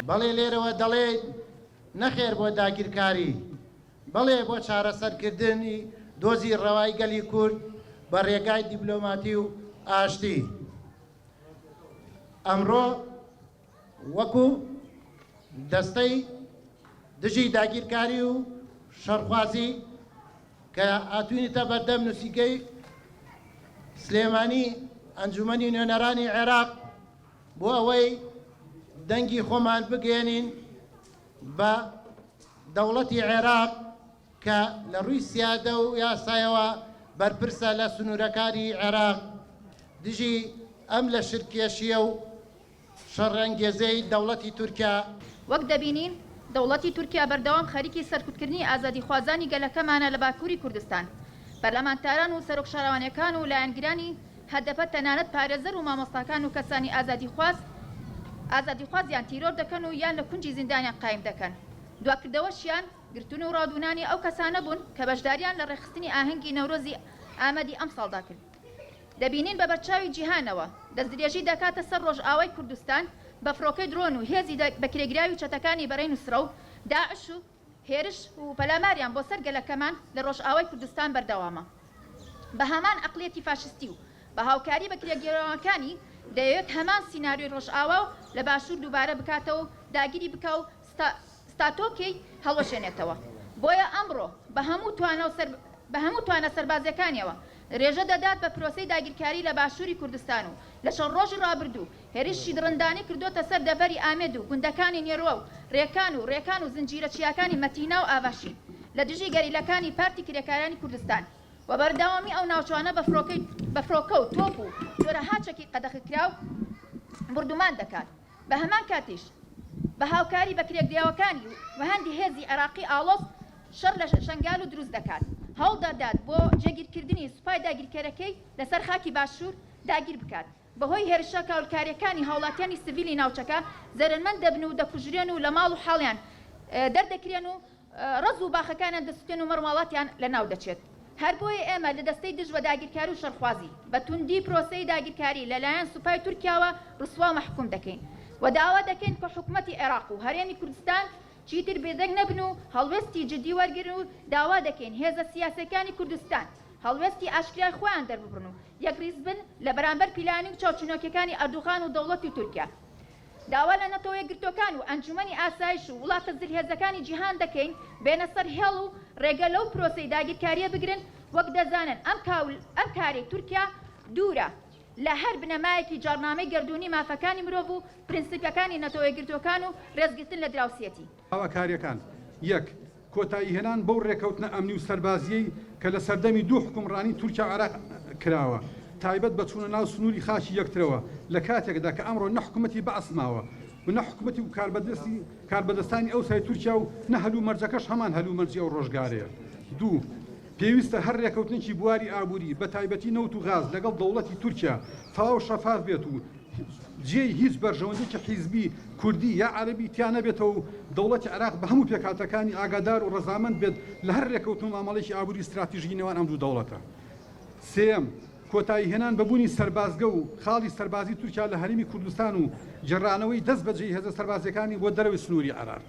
بەڵێ لێرەوە دەڵێین نەخێر بۆ داگیرکاری، بەڵێ بۆ چارەسەرکردنی دۆزی ڕەوای گەلی کورد بە ڕێگای دیبلۆماتی و ئاشتی. ئەمڕۆ وەکو دەستەی دژی داگیرکاری و شەڕخوازی کە هاتوینەتە بەردەم نووسینگەی سلێمانی ئەنجومەنی نوێنەرانی عێراق بۆ ئەوەی دەنگی خۆمان بگەیەنین بە دەوڵەتی عێراق کە لە ڕووی سیادە و یاسایەوە بەرپرسە لە سنوورەکانی عێراق دژی ئەم لەشکرکێشییە و شەڕەنگێزەی دەوڵەتی تورکیا. وەک دەبینین دەوڵەتی تورکیا بەردەوام خەریکی سەرکوتکردنی ئازادیخوازانی گەلەکەمانە لە باکووری کوردستان. پەرلەمانتاران و سەرۆک شارەوانیەکان و لایەنگرانی هەدەپە تەنانەت پارێزەر و مامۆستاکان و کەسانی ئازادیخواز ئازادیخوازیان تیرۆر دەکەن و یان لە کونجی زیندانیان قایم دەکەن. دواکردەوەشیان گرتن و ڕادوونانی ئەو کەسانە بوون کە بەشداریان لە ڕێکخستنی ئاهەنگی نەورۆزی ئامەدی ئەمساڵدا کرد. دەبینین بە بەرچاوی جیهانەوە دەستدرێژی دەکاتە سەر ڕۆژئاوای کوردستان بە فڕۆکەی درۆن و هێزی بەکرێگیراوی چەتەکانی بەرەی نوسرە و داعش و هێرش و پەلاماریان بۆ سەر گەلەکەمان لە ڕۆژئاوای کوردستان بەردەوامە. بە هەمان عەقڵیەتی فاشستی و بە هاوکاری بەکرێگیراوەکانی دەیەوێت هەمان سیناریۆی ڕۆژئاوا و لە باشوور دووبارە بکاتەوە و داگیری بکا و ستاتۆکەی هەڵوەشێنێتەوە. بۆیە ئەمڕۆ بە هەموو توانا و بە هەموو توانا سەربازیەکانیەوە درێژە دەدات بە پرۆسەی داگیرکاری لە باشووری کوردستان و لە چەند ڕۆژی ڕابردوو هێرشی دڕندانەی کردۆتە سەر دەڤەری ئامێد و گوندەکانی نێروە و رێکان و رێکان و زنجیرە چیاکانی مەتینا و ئاڤاشین لە دژی گەریلاکانی پارتی کرێکارانی کوردستان و بەردەوامی ئەو ناوچانە بە فرۆکەی بە فرۆکە و تۆپ و جۆرەها چەکی قەدەغەکراو بوردومان دەکات. بە هەمان کاتیش بە هاوکاری بەکرێگریاوەکانی و هەندی هێزی عێراقی ئاڵۆز شەڕ لە شەنگال و دروست دەکات، هەوڵ دەدات بۆ جێگیرکردنی سوپای داگیرکەرەکەی لەسەر خاکی باشوور داگیر بکات، بەهۆی هێرشە کاولکارییەکانی هاوڵاتیانی سڤیلی ناوچەکە زەرەرمەند دەبن و دەکوژرێن و لە ماڵ و حاڵیان دەردەکرێن و ڕەز و باخەکانیان دەسوتێن و مەڕوماڵاتیان لەناو دەچێت. هەر بۆیە ئێمە لە دەستەی دژ بە داگیرکاری و شەڕخوازی، بە توندی پرۆسەی داگیرکاری لە لایەن سوپای تورکیاوە ڕسوا و مەحکوم دەکەین و داوا دەکەین کە حکومەتی عێراق و هەرێمی کوردستان چیتر بێدەنگ نەبن و هەڵوێستی جدی وەرگرن و داوا دەکەین هێزە سیاسیەکانی کوردستان هەڵوێستی ئاشکرای خۆیان دەرببڕن و یەکڕیزبن لە بەرامبەر پیلانی و چاوچنۆکیەکانی ئەردوغان و دەوڵەتی تورکیا. داوا لە نەتەوەیەکگرتووەکان و ئەنجومەنی ئاسایش و وڵاتە زلهێزەکانی جیهان دەکەین بێنە سەر هێڵ و ڕێگە لەو پرۆسەی داگیرکارییە بگرن، وەک دەزانن ئەم ئەم کارەی تورکیا دوورە لە هەر بنەمایەکی جاڕنامەی گەردوونی مافەکانی مرۆڤ و پرنسیپەکانی نەتەوەیەکگرتووەکان و ڕێزگرتن لە دراوسێتی. داواکارییەکان، یەک. کۆتاییهێنان بەو رێکەوتنە ئەمنی و سەربازییەی کە لە سەردەمی دوو حوکمڕانی تورکیا و عێراق کراوە، تایبەت بە چوونە ناو سنووری خاکی یەکترەوە، لە کاتێکدا کە ئەمڕۆ نە حکومەتی بەعس ماوە و نە حکومەتی و کاربەدەستی کاربەدەستانی ئەوسای تورکیا و نە هەلومەرجەکەش هەمان هەلومەرجی ئەو رۆژگارەیە. دوو. پێویستە هەر رێکەوتنێکی بواری ئابووری بە تایبەتی نەوت و غاز لەگەڵ دەوڵەتی تورکیا تەواو شەفاف بێت و جێی هیچ بەرژەوەندیەکی حیزبی کوردی یا عەرەبی تیا نەبێتەوە و دەوڵەتی عێراق بە هەموو پێکهاتەکانی ئاگادار و ڕەزامەند بێت لە هەر رێکەوتن و مامەڵەیەکی ئابووری ستراتیژیی نێوان ئەم دوو دەوڵەتە. سێیەم، کۆتایی هێنان بە بوونی سەربازگە و خاڵی سەربازی تورکیا لە هەرێمی کوردستان و گێڕانەوەی دەست بەجێی هێزە سەربازیەکانی بۆ دەرەوەی سنووری عێراق.